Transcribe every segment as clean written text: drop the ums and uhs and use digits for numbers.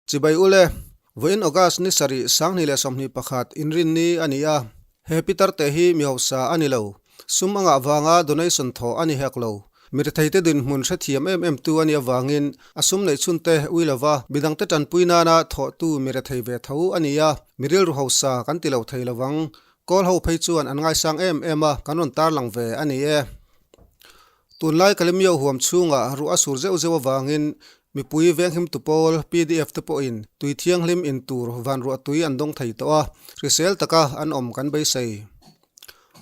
Chibai ule, vawiin August ni sarih 2021 inrinni a ni a, he pitar te hi mi hausa a ni lo, sum a ngah vanga donation thawh a ni hek lo. Mi retheite dinhmun hrethiam em em tu a nih avangin a sum neih chhun te ui lova midangte tanpui nana thawhtu mi rethei ve tho a ni a, mi rilru hausa kan ti lo thei lovang. Kawl ho phei chuan an ngaisang em em a, kan rawn tarlang ve a ni e. Tunlai Kalemyo huam chhungah ruah a sur zeuh zeuh avangin mipui venghim tu pawl pdf te pawhin tui thianghlim in tur van ruah tui an dawng thei tawh a, hrisel taka an awm kan beisei.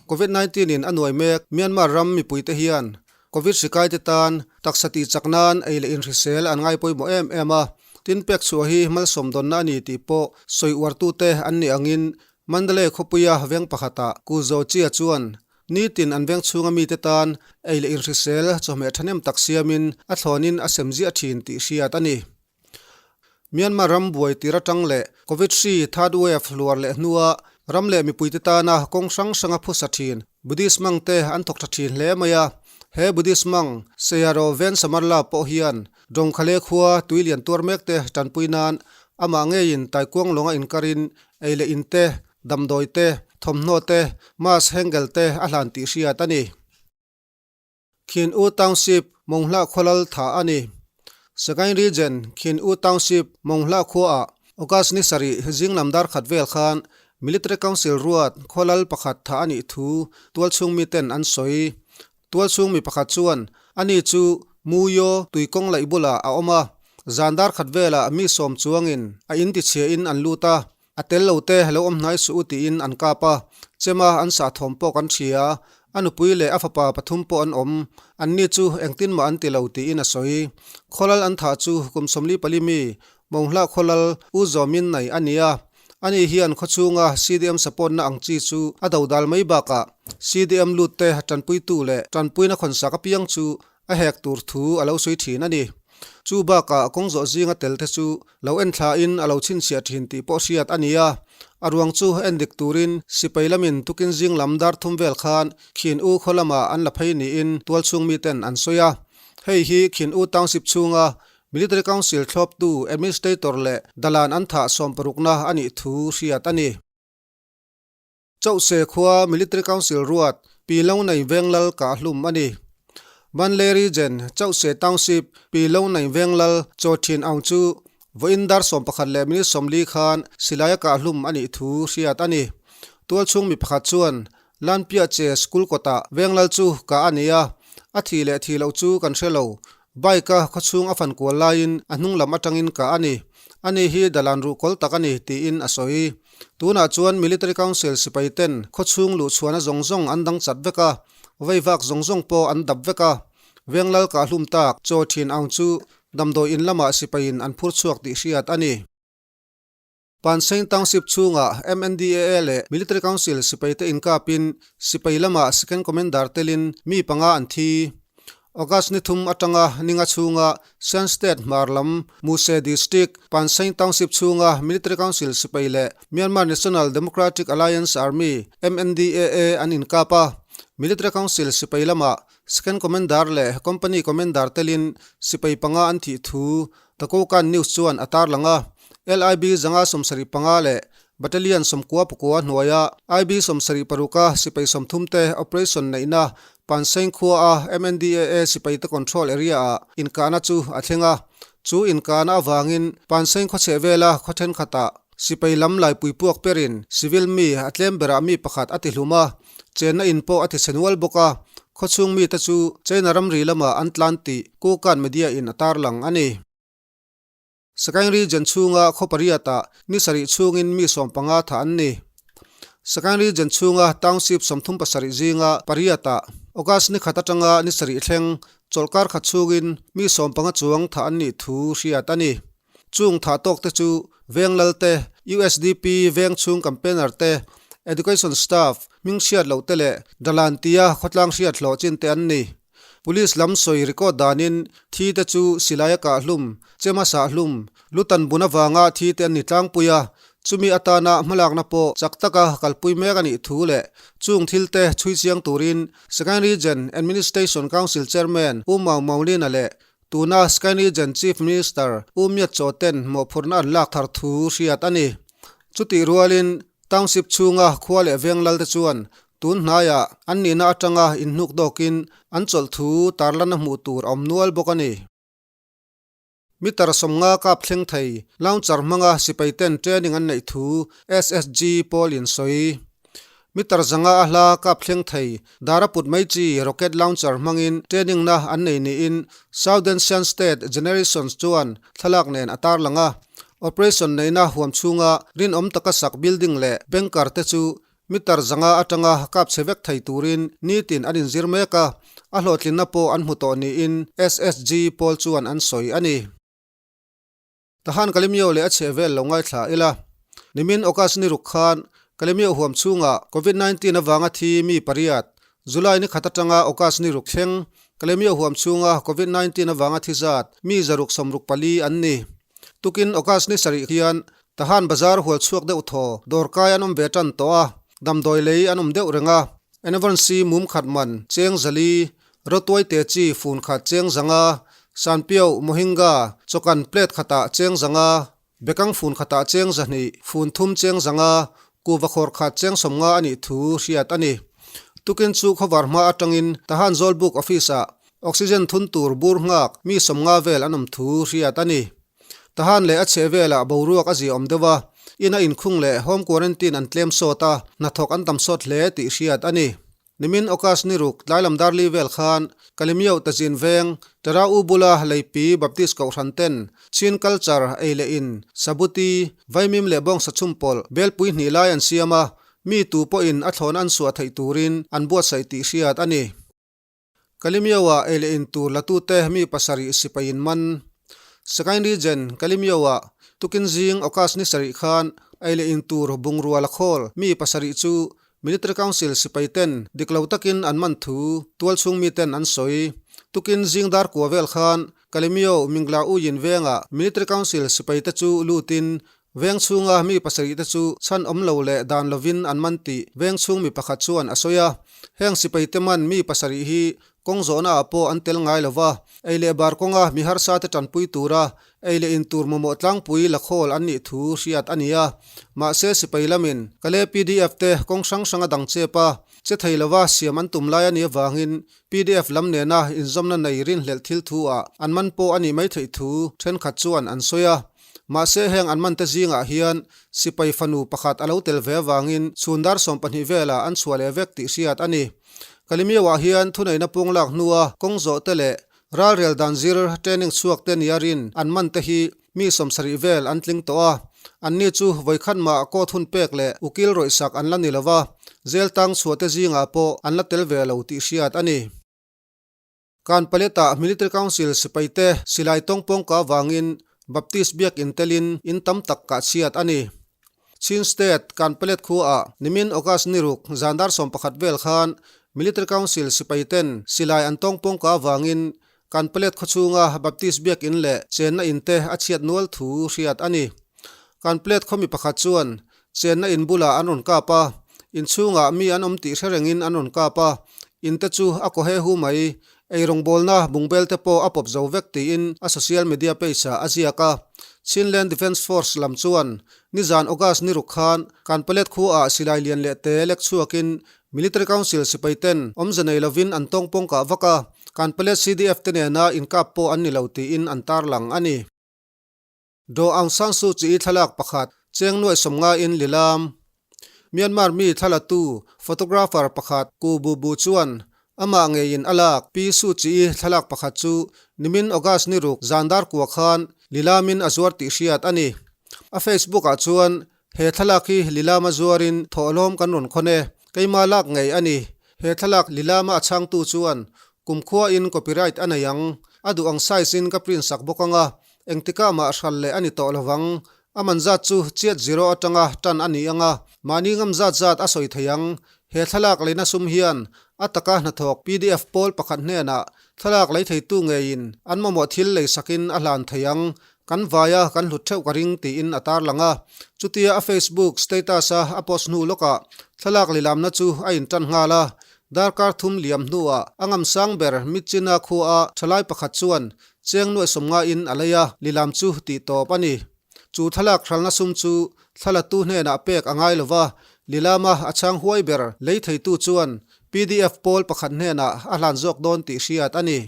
Covid 19 in a nuai mek Myanmar ram mipuite hian Covid hri kaite tan taksa tih chak nan ei leh inhrisel an ngai pawimawh em em a, tin pek chhuah hi malsawmdawnna a ni tih pawh sawi uartute an nih angin Mandalay khawpuia veng pakhatah Ku Zaw Chia chuan Nitin an veng chhunga mite tan ei leh inhrisel chawhmeh thahnem tak siamin a thlawnin a sem ziah thin tih hriat a ni. Myanmar ram buai tir atang leh Covid hri third wave hluar leh hnua ram leh mipuite tana kawng hrang hranga phusa thin Buddhist mang te an thawk tha thin hle mai a. He Buddhist mang Sayadaw Ven Samarla pawh hian Dawngkhale khua tui lian tuar mek te tanpui nan amah ngeiin Taikuang lawnga inkarin ei leh in te Damdawi te, thawmhnaw te, mask hengel te a hlan tih hriat a ni. Khin U Township, Monghlah Khualal tha a ni. Sagaing Region, Khin U Township, Monghlah khuaah August ni sarih zinglam dar khat vel khan Military Council ruat Khualal pakhat tha a nih thu tualchhung miten an sawi. Tualchhung mi pakhat chuan ani chu Muyo tuikawng laih bulah a awm a, zan dar khat velah mi sawm chuangin a in tichhiahin an lut a, A tel lo te lo awm hnai suh u tiin an kap a, chema an sah thawm pawh kan hria. A nupui leh a fapa pathum pawh an awm, anni chu engtin mah an ti lo tiin a sawi. Khawlal an thah chu kum 44 mi Monghlah Khawlal U Zawmin nei a ni a, ani hian khawchhunga CDM support na ang chi chu a dodal mai bakah CDM lut te tanpuitu leh tanpuina khawnsak apiang chu a hek tur thu a lo sawi thin a ni. Chu bakah kawng zawh zinga tel te chu lo en thlain a lo chhinchhiah thin tih pawh hriat a ni a. A ruang chu en dik turin sipai lamin tukin zing lam dar thum vel khan Khin U khaw lamah an la phei niin tualchhung miten an sawi a. Hei hi Khin U Township chhunga Military Council thlawptu Administrator leh Dalan an thah sawmparukna a nih thu hriat a ni. Chauhse khua Military Council ruat Pi Lo Nei Venglal kah hlum a ni. Banlay Region, Chauhse Township, Pi Lo Nei Venglal chaw thin ang chu vawiin dar 11 leh minute 40 khan silaia kah hlum a nih thu hriat a ni. Tualchhung mi pakhat chuan Lanpiah che school kawtah Venglal chu kah a ni a, a thih leh thih loh chu kan hre lo. Bike a khawchhung a fan kual laiin a hnung lam atangin kah a ni. Ani hi dalan ruhkawl tak a ni tiin a sawi. Tunah chuan Military Council sipai ten khawchhung luhchhuahna zawng zawng an dang chat vek a, veivak zawng zawng pawh an dap vek a. Venglal kah hlum tak chaw thin ang chu damdawi in lamah sipaiin an phur chhuak tih hriat a ni. Panseng Township chhungah MNDAA leh Military Council sipaite inkapin sipai lamah Second Commander telin mi panga an thi. August ni thum atanga ninga chhunga Shan State hmar lam Muse District, Panseng Township chhunga Military Council sipai leh Myanmar National Democratic Alliance Army, MNDAA, an inkap a. Military Council sipai lamah Second Commander leh Company Commander telin sipai panga an thih thu Takokan News chuan a tarlang a, LIB 175 leh Battalion 99 hnuaia IB 76 a sipai 30 te operation neihna Panseng khuaa MNDAA sipaite control area-ah inkahna chu a thleng a. Chu inkahna avangin Panseng khawchheh vela khaw thenkhatah sipai lam laipui puak perin civil mi a tlem berah mi pakhat a tihlum a, chenna in pawh a tichhe nual bawk a, khawchhung mite chu China ramri lamah an tlan tih Kukan media in a tarlang a ni. Sagaing Region chhunga khaw pariatah ni sarih chhungin mi 15 thah an ni. Sagaing Region chhunga township 37 zinga pariatah August ni khat atanga ni sarih thleng chawlhkar khat chhungin mi 15 chuang thah an nih thu hriat a ni. Chung thah tawk te chu Venglal te, USDP veng chhung campaigner te, Education staff, hming hriat loh te leh Dalan tia khawtlang hriat hlawh chin te an ni. Police lam sawi record danin thi te chu silaia kah hlum, chema sah hlum, lutan bun avanga thi te an ni tlangpui a, chumi atana hmalakna pawh chak taka kalpui mek a nih thu leh chung thil te chhui chiang turin Sagaing Region Administration Council Chairman U Mau Maulina leh. Tuna Sagaing Region Chief Minister U Myat Chaw ten mawhphurhna an lak thar thu hriat a ni. Chutih rualin Township chhunga khua leh veng lalte chuan tun hnaiah an nihna atanga inhnuk dawkin an chawlh thu tarlanna hmuh tur a awm nual bawk a ni. Meter 50 kap thleng thei launcher hmanga sipai ten training an neih thu SSG pawl in sawi. Meter 500 a hla kap thleng thei dara put mai chi rocket launcher hmangin training na an nei niin Southern Shan State Generations chuan thlalak nen a tarlang a. Operation neihna huam chhunga rinawm taka sak building leh banker te chu Meter 500 atanga kap chhe vek thei turin nitin an inzir mek a, a hlawhtlinna pawh an hmu tawh niin SSG pawl chuan an sawi a ni. Tahan Kalemyo leh a chhehvel lo ngaithla ila. Nimin August ni ruk khan Kalemyo huam chhungah Covid 19 avanga thi mi pariat, July ni khat atanga August ni ruk thleng Kalemyo huam chhunga Covid 19 avanga thi zat mi 664 an ni. Tukin August ni sarih hian Tahan bazar hual chhuak deuh thaw dawrkai an awm ve tan tawh a, damdawi lei an awm deuh reng a. Enevansi mum khat man cheng zali, rawtuai te chi fun khat cheng 500, sanpiau, mohinga, chawkan plate khatah cheng 500, bekang fun khatah cheng 200, fun thum cheng 500, kuhva khawr khat cheng 50 a nih thu hriat a ni. Tukin chu khawvar hma atangin Tahan Zawlbuk Office-ah oxygen thun tur bur nghak mi 50 vel an awm thu hriat a ni. Tahan leh a chheh velah boruak a ziaawm deuh a, ina inkhung leh home quarantine an tlem sawt a, hnathawk an tam sawt hle tih hriat a ni. Nimin August ni ruk tlailam darli vel khan Kalimyo Tazin veng Tara U bula Leipi Baptist Kohhran ten Chin culture ei leh in Sabuti, Vaimim leh bawngsa chhumpawlh belpui hnih lai an siam a, mi tu pawhin a thlawn an suah theih turin an buatsaih tih hriat a ni. Kalimyo-ah ei leh in tur latute mi pasarih sipai in man. Sagaing Region, Kalimyo-ah tukin zing August ni sarih khan ei leh in tur bungrua la khawl mi pasarih chu Military Council sipai ten dik lo takin an man thu tualchhung mi ten an sawi. Tukin zing dar kua vel khan Kalimyo Mingla Uyin vengah Military Council sipai te chu lutin Veng chhunga mi pasarih te chu chhan awm lo leh dan lovin an man tih veng chhung mi pakhat chuan a sawi a. Heng sipai te man mi pasarih hi kawng zawhna ah pawh an tel ngai lova, ei leh bar kawnga mi harsa te tanpui tura ei leh in tur mamawh tlangpui la khawl an nih thu hriat a ni a. Mahse sipai lamin Kale pdf te kawng hrang hrang a dang chep a, che thei lova siam an tum lai a nih avangin pdf lam nena inzawmna nei rinhlelh thil thu ah an man pawh a nih mai theih thu thenkhat chuan an sawi a. Mahse heng an mante zingah hian sipai fanu pakhat a lo tel ve avangin chhun dar 12 velah an chhuah leh vek tih hriat a ni. Kalimio-ah hian thuneihna pung lak hnua kawng zawh te leh ralrel dan zir training chhuak te nia rin an mante hi mi 70 vel an tling tawh a. Anni chu vawikhat mah court hun pek leh ukil rawihsak an la ni lova, jail tang chhuah te zingah pawh an la tel ve lo tih hriat a ni. Kan Paleta Military Council sipaite silai tawngpawngka avangin Baptist biakinn telin in tam tak kah chhiat a ni. Chin State Kan Palet khuaah nimin August ni ruk zan dar 11 vel khan Military Council sipaiten silai an tawngpawngka avangin Kan Palet khawchhunga Baptist biakinn leh chenna in te a chhiat nual thu hriat a ni. Kan Palet khaw mi pakhat chuan Chenna in bulah an rawn kap a, inchhungah mi an awm tih hre rengin an rawn kap a, in te chu a kaw he hu mai, eirawngbawlna bungbel te pawh a pawp zo vek tiin a social media page ah a ziak a. Chinland Defence Force lam chuan nizan August ni ruk khan Kanpalet khuaah silai lian leh te lek chhuakin Military Council sipai ten awmze nei lovin an tawngpawng kah vak a, Kanpalet CDF te nena inkap pawh an ni lo tiin an tarlang a ni. Daw Aung San Suu Kyi thlalak pakhat cheng nuaih 50 in lilam. Myanmar mi thlalatu photographer pakhat Ku Bu Bu chuan amah ngeiin a lak Pi Suu Kyi thlalak pakhat chu nimin August ni ruk zan dar kua khan lilamin a zuar tih hriat a ni. A Facebook ah chuan he thlalak hi lilama zuarin thawhlawm kan rawn khawn e, keima lak ngei a ni. He thlalak lilama a chhangtu chuan kumkhua in copyright a nei ang, a duh ang size in ka print sak bawk anga Engtikah mah hral leh a ni tawh lovang. A man zat chu chiat zero atanga tan a ni anga, mahni ngam zat zat a sawi thei ang. He thlalak leina sum hian a taka hnathawk pdf pawl pakhat hnenah thlalak lei theitu ngeiin an mamawh thil lei sakin a hlan thei ang. Kan vaia kan hlut theuh ka ring tiin a tarlang a. Chutia a Facebook status-a a post hnu lawkah thlalak lilamna chu a intan nghal a. Darkar thum liam hnuah a ngam sang ber Myitkyina khuaa thalai pakhat chuan cheng nuaih sawmnga in a lei a, lilam chu tih tawp a ni. Chu thlalak hralna sum chu thlalatu hnenah pek a ngai lova, lilama a chhang huai ber lei theitu chuan pdf pawl pakhat hnenah a hlan zawk dawn tih hriat a ni.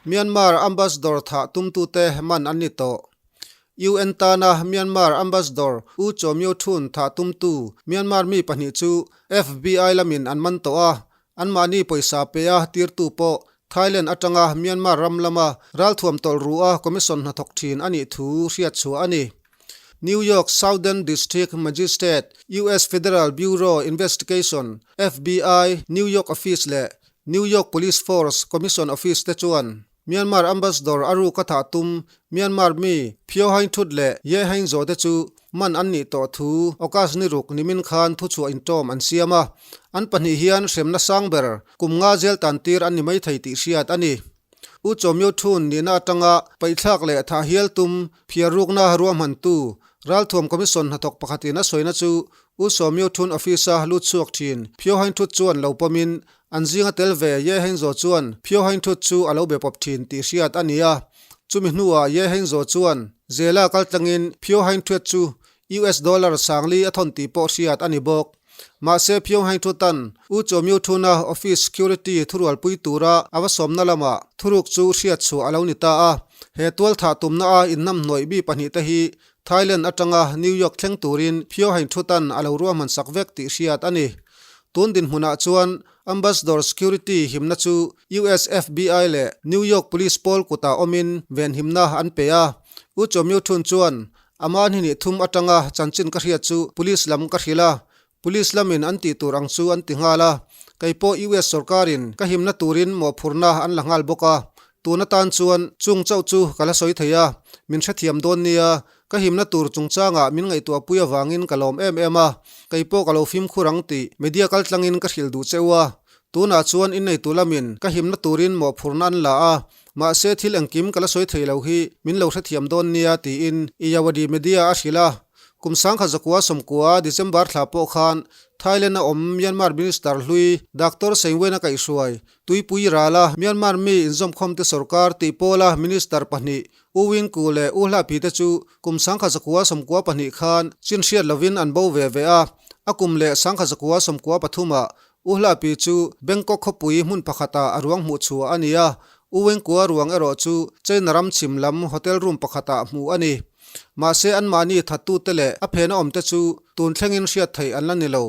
Myanmar Ambassador thah tumtute man an ni tawh. UN tana Myanmar Ambassador U Kyaw Myo Htun thah tumtu Myanmar mi pahnih chu FBI lamin an man tawh a, anmahni pawisa pea tirtu pawh Thailand atanga Myanmar ram lama ralthuam tawlh ru a commission hnathawk thin a nih thu hriatchhuah a ni. New York Southern District Magistrate, US Federal Bureau Investigation, FBI, New York Office leh New York Police Force Commission Office te chuan Myanmar Ambassador a ruk a thah tum Myanmar mi Phyo Hein Htut leh Ye Hein Zaw te chu man an nih tawh thu August ni ruk nimin khan thuchhuah intawm an siam a, an pahnih hian hremna sang ber kum nga jail tan tir an ni maithei tih hriat a ni. U Kyaw Myo Htun nihna atanga paihthlak leh thah hial tum phiar rukna ruahmantu Ralthuam Commission hnathawk pakhatin a sawina chu U Kyaw Myo Htun Office-a lut chhuak thin Phyo Hein Htut chuan lo pawmin an zinga tel ve Ye Hein Zaw chuan Phyo Hein Htut chu a lo be pawp thin tih hriat a ni a. Chumi hnuah Ye Hein Zaw chuan Zela kaltlangin Phyo Hein Htut chu US dollar sangli a thawn tih pawh hriat a ni bawk. Mahse Pyongyang Thutan U Kyaw Myo Thuna office security thurualpui tura a va sawmna lamah thuruk chu hriat chhuah a lo ni ta a. He tual thah tumna a innamhnawih mi pahnih te hi Thailand atanga New York thleng turin Pyongyang Thutan a lo ruahman sak vek tih hriat a ni. Tun dinhmunah chuan Ambassador security himna chu US FBI leh New York Police pawl kutah awmin venhimna an pe a. U Kyaw Myo Thun chuan Ama hni thum atanga chanchin ka hriat chu Police lam ka hrilh a, Police lamin an tih tur ang chu an ti nghal a, kei pawh US sorkarin ka himna turin mawhphurhna an la nghal bawk a, tun atan chuan chung chauh chu ka la sawi thei a, min hrethiam dawn nia, ka himna tur chungchangah min ngaihtuahpui avangin ka lawm em em a, kei pawh ka lo fimkhur ang tih media kaltlangin ka hrilh duh che u a, tunah chuan inneitu lamin ka himna turin mawhphurhna an la a, Mahse thil engkim ka la sawi thei lo hi min lo hrethiam dawn nia tiin Iyawadi Media a hrilh a. Kum sangkhat zakua sawmkua December thla pawh khan Thailand a awm Myanmar Minister hlui Doctor Sengwen a kaihhruai Tuipui rala Myanmar mi inzawmkhawmte sorkar tih pawla Minister pahnih U Win Ku leh U Hla Phi te chu kum sangkhat zakua 92 khan chin hriat lovin an bo ve ve a. A kum leh sangkhat zakua 93 ah U Hlapi chu Bangkok khawpui hmun pakhatah a ruang hmuh chhuah a ni a, U Wengkua ruang erawh chu China ram chhim lam hotel room pakhatah hmuh a ni. Mahse anmahni thattute leh a phena awmte chu tun thlengin hriat theih an la ni lo.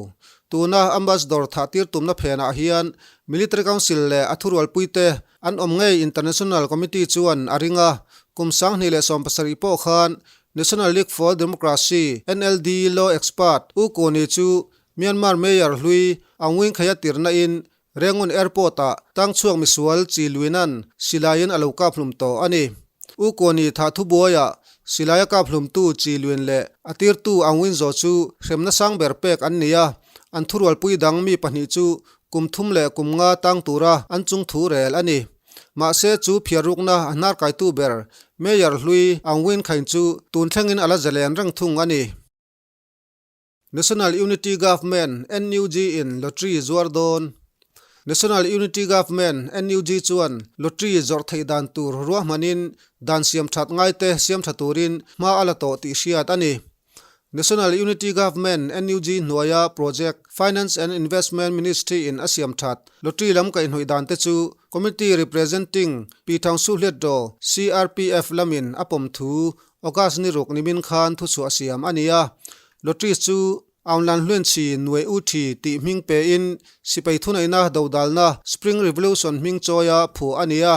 Tuna Ambassador thah tir tumna phenah hian Military Council leh a thurualpuite an awm ngei International Committee chuan a ring a, kum 2017 pawh khan National League for Democracy, NLD, law expert U Kuni chu Myanmar Mayor hlui Aung Win Khaia tirna in Rangoon Airport ah tangchhuak misual Chi Luinan silaiin a lo kap hlum tawh a ni. U Kawni thah thubuai ah silai a kap hlumtu Chi Luin leh a tirtu Aung Win Zaw chu hremna sang ber pek an ni a, an thurualpui dang mi pahnih chu kum thum leh kum nga tang tura an chung thu rel a ni. Mahse chu phiarrukna a hnar kaitu ber Mayor hlui Aung Win Khain chu tun thlengin a la zalen reng thung a ni. National Unity Government, NUG, in lottery zuar dawn. National Unity Government, NUG, chuan lottery zawrh theih dan tur ruahmanin dan siam that ngaite siam tha turin hma a la tawh tih hriat a ni. National Unity Government, NUG, hnuaia Project, Finance and Investment Ministry in a siam that lottery lam kaihhnawih dan te chu Committee Representing Pyithangsu Hliatdaw, CRPF, lamin a pawm thu August ni ruk nimin khan thuchhuah siam a ni a, lottery chu Aunglan Hluenchi Nue U Thi tih hming pein sipai thuneihna dodalna Spring Revolution hming chawia phuah a ni a.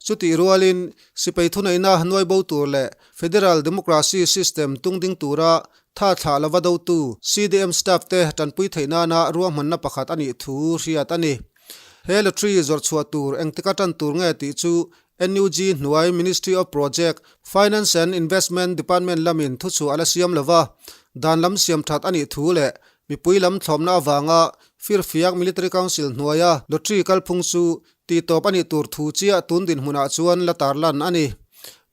Chutih rualin sipai thuneihna nuai bo tur leh Federal Democracy System tungding tura tha thlah lova dotu CDM staff te tanpui theih nana ruahmanna pakhat a nih thu hriat a ni. He lottery zawrh chhuah tur engtika tan tur nge tih chu NUG hnuai Ministry of Project, Finance and Investment Department lamin thuchhuah a la siam lova, dan lam siam that a nih thu leh mipui lam thlawmna avanga Firfiak Military Council hnuaia lottery kalphung chu tihtawp a nih tur thu chiah tun dinhmunah chuan la tarlan a ni.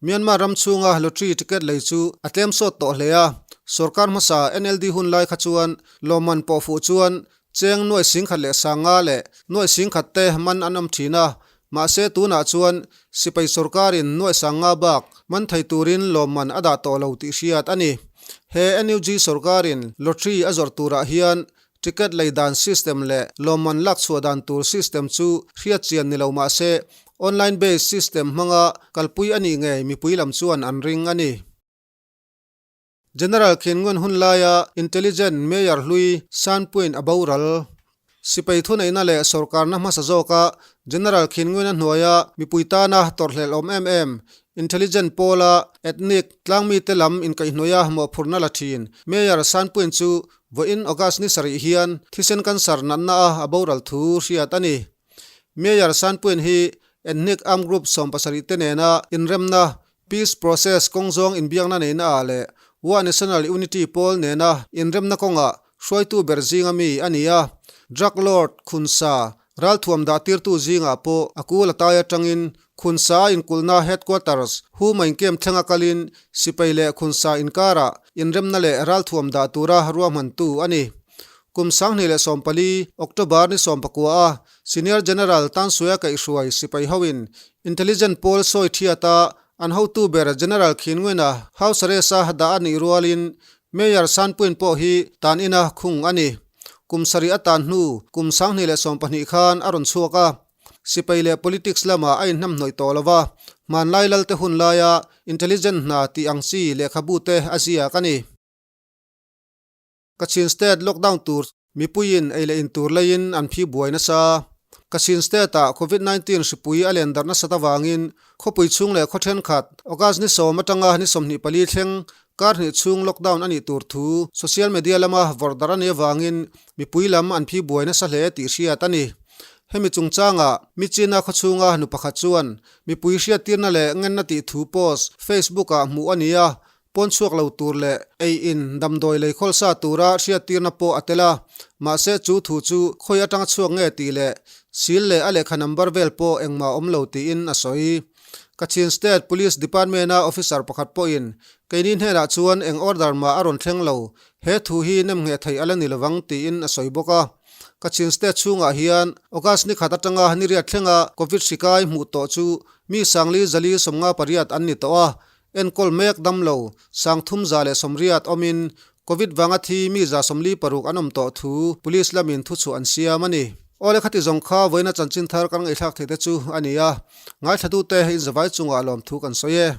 Myanmar ram chhunga lottery ticket lei chu a tlem sawt tawh hle a, sorkar hmasa NLD hun lai kha chuan lawmman pawh fuh chuan. Cheng nuai singkhat leh sanga leh nuai singkhat te man an awm thin a, mahse tunah chuan sipai sorkarin nuai sanga bak man thei turin lawmman a dah tawh lo tih hriat a ni. He NUG sorkarin lottery a zawrh turah hian ticket lei dan system leh lawmman lak chhuah dan tur system chu hriat chian ni lo mahse online based system hmanga kalpui a nih ngei mipui lam chuan an ring a ni. General Khin Nguyen hun laia Intelligent Mayor hlui San Puin a boral. Sipai thuneihna leh sorkarna hmasa zawka General Khin Nguyen-a hnuaia mipui tana tawrhhlelh awm em em Intelligent pawla ethnic tlangmite lam inkaihhnuaia mawhphurhna la thin Mayor San Puin chu vawiin August ni sarih hian thisen cancer natna a a boral thu hriat a ni. Mayor San Puin hi ethnic armed group 70 te nena inremna Peace Process kawng zawng inbiakna neihna ah leh Wa National Unity pawl nena inremna kawngah hruaitu ber zinga mi a ni a. Drug Lord Khunsa ralthuam dah tirtu zingah pawh a kul a tai atangin Khunsa a inkulhna Headquarters Huma inkem thlenga kalin sipai leh Khunsa inkarah inremna leh ralthuam dah tura ruahmantu a ni. Kum 2014 October ni 19 a Senior General Tansuia kaihhruai sipai hoin Intelligent pawl sawi thiata an hotu ber General Khin Nguyen-a house arrest-a dah a nih rualin Mayor San Puin pawh hi tan ina khung a ni. Kum sarih a tan hnu kum 2020 khan a rawn chhuak a, sipai leh politics lamah a inhnamhnawih tawh lo va, hmanlai lalte hun laia intelligent hna tih ang chi lehkhabu te a ziak a ni. Kachin State lockdown tur mipuiin ei leh in tur leiin an phi buai nasa. Kachin State-ah Covid 19 hripui a len darh nasat avangin khawpui chhung leh khaw thenkhat August ni sawm atanga ni 24 thleng kar hnih chhung lockdown a nih tur thu social media lama vawrh darh a nih avangin mipui lam an phi buai nasa hle tih hriat a ni. Hemi chungchangah Michina khaw chhunga nu pakhat chuan mipui hriattirna leh ngenna tih thu post Facebook-ah hmuh a ni a, Pawn chhuak lo tur leh ei in damdawi lei khawlsa tura hriattirna pawh a tel a, mahse chu thu chu khawi atanga chhuak nge tih leh sil leh a lehkha number vel pawh engmah awm lo tiin a sawi. Kachin State Police Department-a officer pakhat pawhin keini hnenah chuan eng order mah a rawn thleng lo, he thu hi nemngheh theih a la ni lovang tiin a sawi bawk a. Kachin State chhungah hian August ni khat atanga ni riat thlenga Covid hri kai hmuh tawh chu mi sangli zali 58 an ni tawh a, Enkawl mek dam lo, 3180 awmin Covid vanga thi mi 46 an awm tawh thu Police lamin thuchhuah an siam a ni. Awle khati zawng kha vawiina chanchin thar kan ngaihthlak theih te chu a ni a, ngaithlatute inzavai chungah lawmthu kan sawi e.